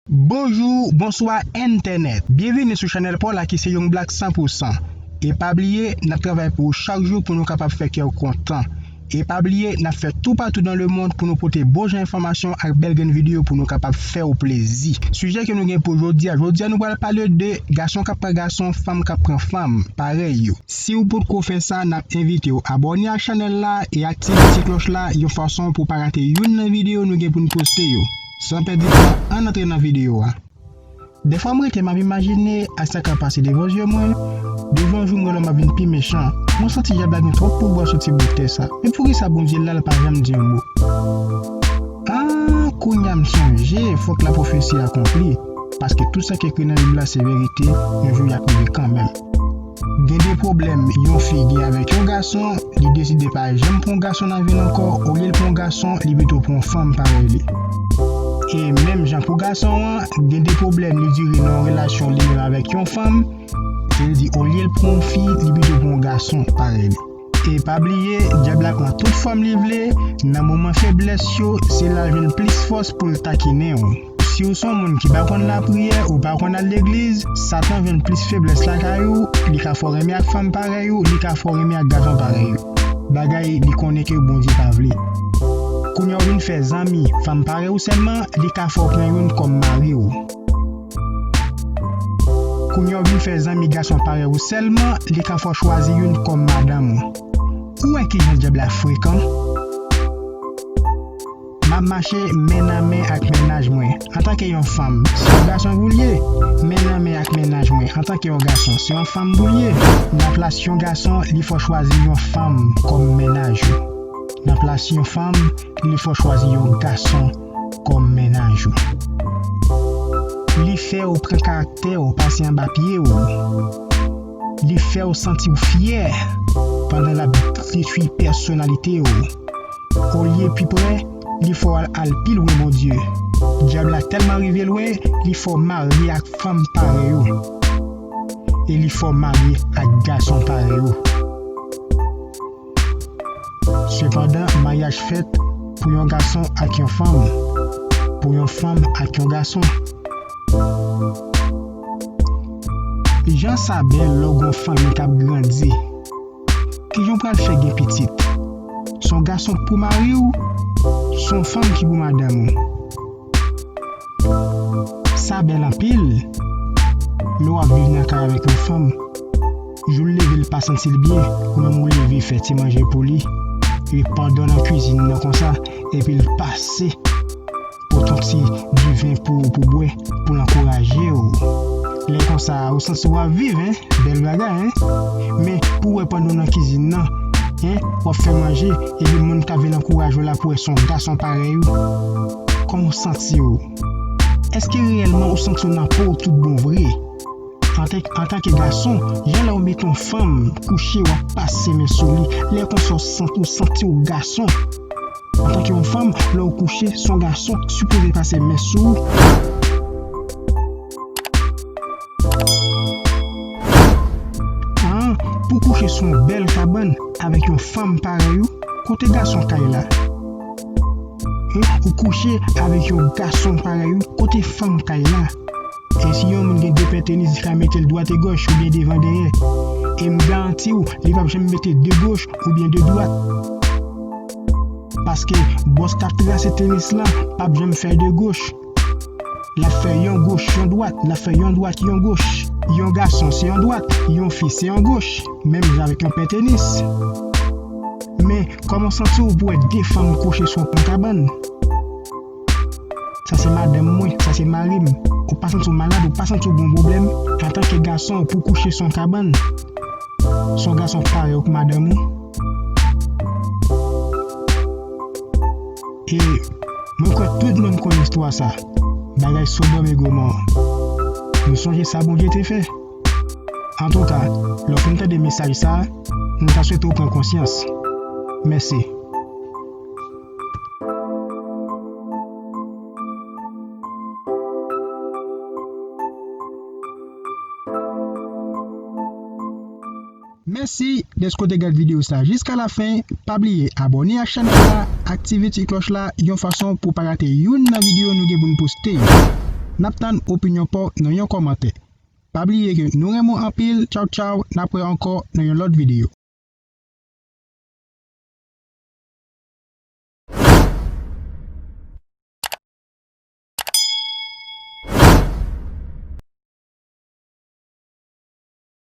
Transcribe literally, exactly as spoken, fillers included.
Bonjou, bonswa entènèt. Byenvini sou chanèl pa w la ki se Young Black san pou san. E pa bliye, n ap travay pou ou chak jou pou nou kapab fè kè w kontan. E pa bliye, n ap fè toupatou dans le monde pou nou pote bon jan enfòmasyon ak bèl grenn videyo pou nou kapab fè w plezi. Sijè ke nou gen pou jodi a, jodi a nou pral pale de gason k ap pran gason, fanm k ap pran fanm parèy yo. Si w potko fè sa, n ap envite w abòne ak chanèl la e aktive ti klòch la yon fason pou w pa rate youn nan videyo nou gen pou n poste yo. San pèdi tan, ann antre nan videyo a. Dèfwa m rete m ap imajine ak sa k ap pase devan zye mwen. De jou an jou m wè lòm ap vin pi mechan. Mwen santi dyab la gen twòp pouvwa sou ti bout tè sa. Men poukisa Bondye la l pa janm di yon mo? Ah, kounye a m sonje, fòk lapwofesi akonpli. Paske tout sa ki ekri nan Bib la se verite, yon jou y ap rive kanmenm. Gen de pwoblèm yon fi gen avèk yon gason, li deside pa janm pran yon gason nan vi l ankò, olye l pran yon gason, li pito pran yon fanm parèy li. E menm jan pou gason an, gen de pwoblèm li dire nan yon relasyon li menm avèk yon fanm, e li di olye l pran yon fi, li pito pran yon gason parèy li. E pa bliye, dyab la pran tout fòm li vle, nan moman feblès yo, se la l jwenn plis fòs pou l takinen w. Si w se yon moun ki pa konn lapriyè, ou pa konn al legliz, Satan jwenn plis feblès lakay ou, li ka fè w renmen ak fanm parèy ou, li ka fè w renmen ak gason parèy ou. Bagay li konnen ke Bondye pa vle. Kounye a w vin fè zanmi, fanm parèy ou sèlman, li ka fè w pran youn kòm mari w. Kounye a w vin fè zanmi gason parèy ou sèlman, li ka fè w chwazi youn kòm madanm ou. Ou wè kijan dyab la frekan? M ap mache men nan men ak mennaj mwen, antanke yon fanm, se yon gason pou l ye. Men nan men ak mennaj mwen, antanke yon gason, se yon fanm pou l ye. Nan plas yon gason, li fè w chwazi yon fanm kòm mennaj ou. Nan plas yon fanm, li fè w chwazi yon gason kòm mennaj ou. Li fè w pran karaktè w pase anba pye w. Li fè w santi w fyè pandan l ap detwi pèsonalite w. Olye pi pre, li fè w al, al pi lwen Bondye. Dyab la tèlman rive lwen, li fè w marye ak fanm parèy ou. E li fè w marye ak gason parèy ou. Sepandan, maryaj fèt pou yon gason ak yon fanm, pou yon fanm ak yon gason. Jan sa bèl lè w gen yon fanmi k ap grandi. Kijan w pral fè gen pitit? Se yon gason k pou mari w? Se yon fanm ki pou madanm ou? Sa bèl anpil lè w ap viv nan kay avèk yon fanm. Jou l leve, l pa santi l byen, ou menm ou leve fè ti manje pou li. Epi pandan w nan kwizin nan konsa, epi l pase pote yon ti diven pou, pou bwè, pou l ankouraje w. Lè konsa, ou santi w ap viv, en, bèl bagay, en. Men, pou w wè pandan w nan kizin nan, en, w ap fè manje, epi moun k ap vin ankouraje w la pou wè se yon gason parèy ou. Kòman w santi w? Èske reyèlman ou santi w nan po w tout bon vre? Antan, antanke gason, jan lè w mete yon fanm kouche, w ap pase men sou li. Lè konsa, w santi, w santi w gason. Antanke yon fanm, lè w kouche, se yon gason ki sipoze pase men sou ou. An, pou kouche sou yon bèl kabann avèk yon fanm parèy ou, kote gason kay la? Ou kouche avèk yon gason parèy ou, kote fanm kay la? E si yon moun gen de pè tenis, li ka mete l dwat e gòch oubyen devan dèyè. E m garanti w, li p ap janm mete de gòch oubyen de dwat. Paske bòs k ap trase tenis lan p ap janm fè de gòch. L ap fè yon gòch, yon dwat, l ap fè yon dwat, yon gòch. Yon gason se yon dwat, yon fi se yon gòch. Menm jan avèk yon pè tenis. Men, kòman w santi w pou wè de fanm kouche sou yon kabann? Sa se madanm mwen, sa se mari m. Ou pa santi w malad, ou pa santi w gen yon pwoblèm? Antanke gason, pou kouche sou yon kabann, se yon gason parèy ou k madanm ou. E mwen kwè tout moun konn istwa sa. Bagay Sodòm e Gomò. Nou sonje sa Bondye te fè? Antouka, lè w fin tande mesaj sa a, nou ta swete w pran konsyans. Mèsi. Mèsi dèske w te gad videyo sa jiska lafen. Pa bliye abòne ak channel la, aktive ti klòch la yon fason pou w pa rate youn nan videyo nou gen pou n poste yo. N ap tann opinyon pa w nan yon kòmantè. Pa bliye ke nou renmen w anpil. Tchaw tchaw, n ap wè ankò nan yon lòt videyo.